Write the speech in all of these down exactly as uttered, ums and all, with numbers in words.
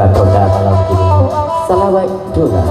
Pada malam kini, salawat doa.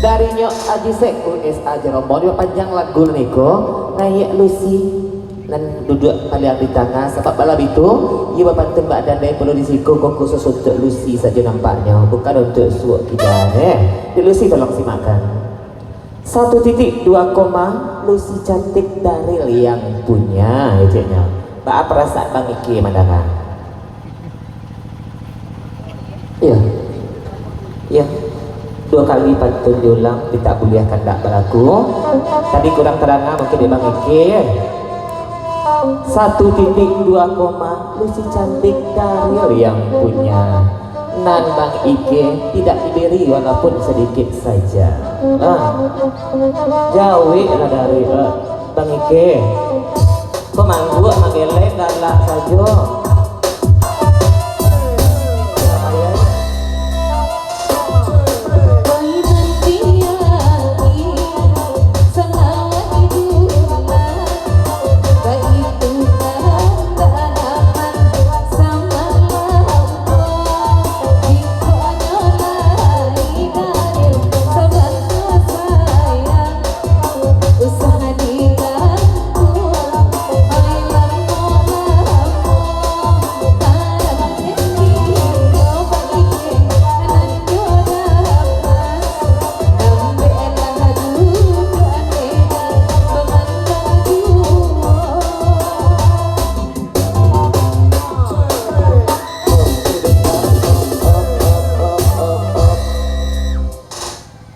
Dari nyo Aji Sek U S A Jerombong, dipapanjang lagu niko, Ngayek Lucy. Nan duduak paliang di tangah, sabab balabitu, iyo bapantun badan dai pulo di siko, kok khusus untuak Lucy sajo nampaknyo, bukan untuak suok kida, eh. Dek Lucy, tolong simakkan. Satu titik dua koma, Lucy cantik Daryl yang punya, ejeknyo. Baa parasaan Bang Ike mandanga? Iyo. Iyo. Duo kali pantun diulang, tidak buliah kandak balaku. Tadi kurang tadanga mungkin dek Bang Ike, yo. Satu titik dua koma, Lucy cantik Daryl yang punya. Nan Bang Ike tidak diberi walaupun sedikit saja. Nah, jaweklah Daryl, eh, Bang Ike. Kok mangguak, manggeleng, galak sajo.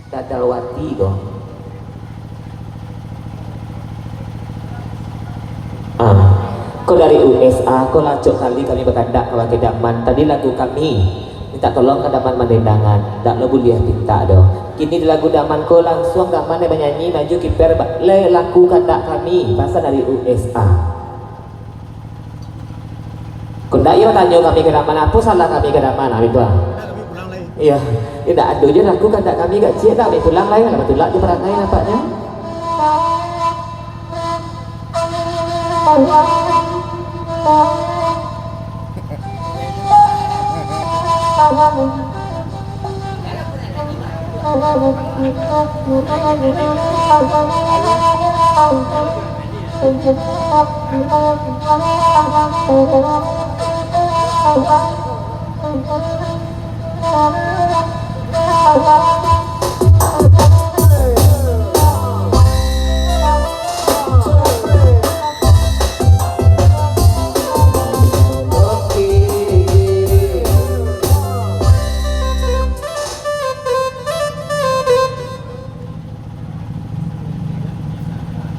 Dadalwati ko. Ah, ko dari U S A, ko lah acok kali kami bakandak kabake Daman. Tadi lagu kami mintak tolong ka Daman mandendangan, dak lo buliah pintak doh. Kini di lagu Daman ko langsuang Daman nan banyanyi, maju kiper ba-, lai laku kandak kami, pasan dari U S A. Kok ndak iyo tanyo kami ka Daman, apo salah kami ka Daman, ah, itu, ah. Iyo, indak ado je laku kandak kami, kecek dak, ambiak pulang lai, lah batulak jo parangai nampaknyo.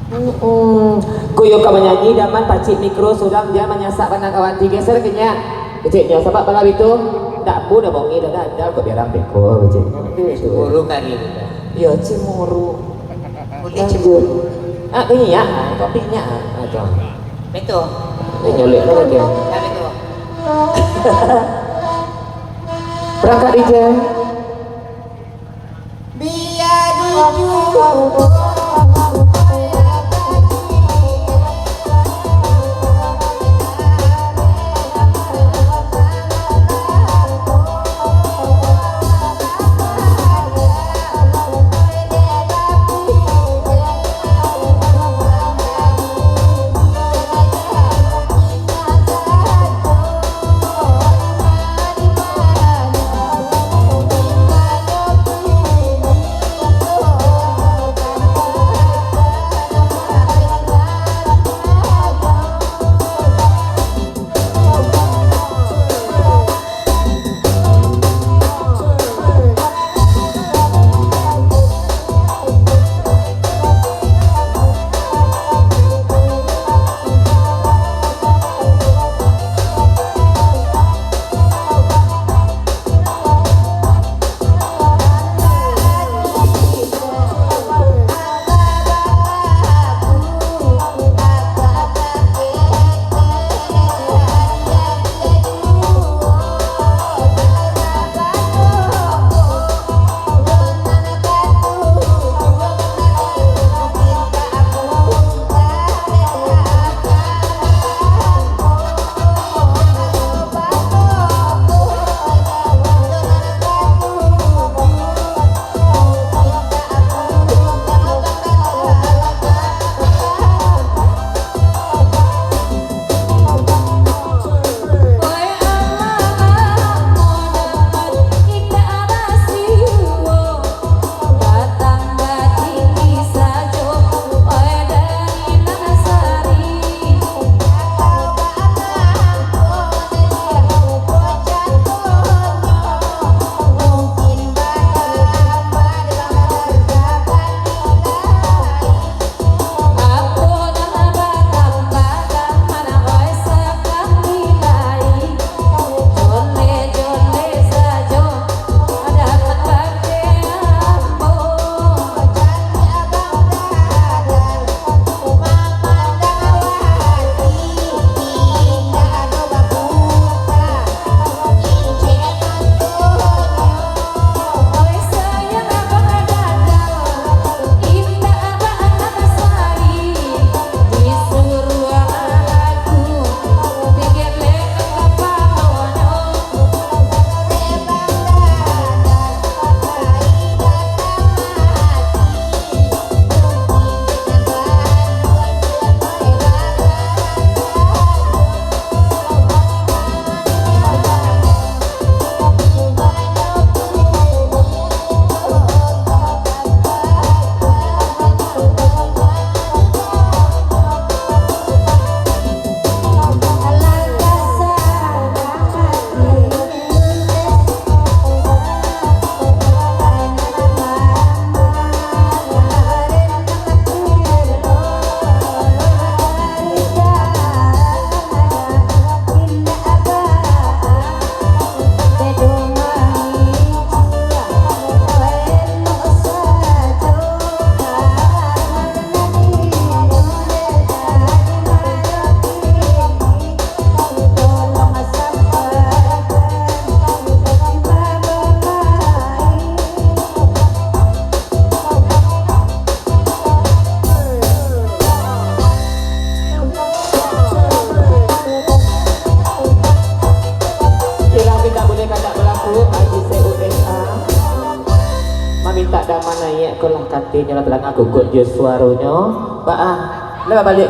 Mm-mm. Ko iyo ka manyanyi Idaman pacik mikro surang, jan manyasak panangkawan ti, geser ka nyo. Keceknyo, sabab bala itu, ndak bu dah bongi dah, dah, dah, kok biaran beko, keceknyo. Itu, itu. Guru kali itu. Yo, cemburu. Boleh. Lanjut. Cemburu. Ah, minyak, ah, kok minyak, ah, ah, tu. Betul. Ini nyolek lah dia. Dah betul. Berangkat, D J. Kiro kita buliah kandak balaku, Haji Said U S A mamintak Daman naiak ko lah, katonyo lah talangah kukuak jo suaronyo. Baa, lah babaliak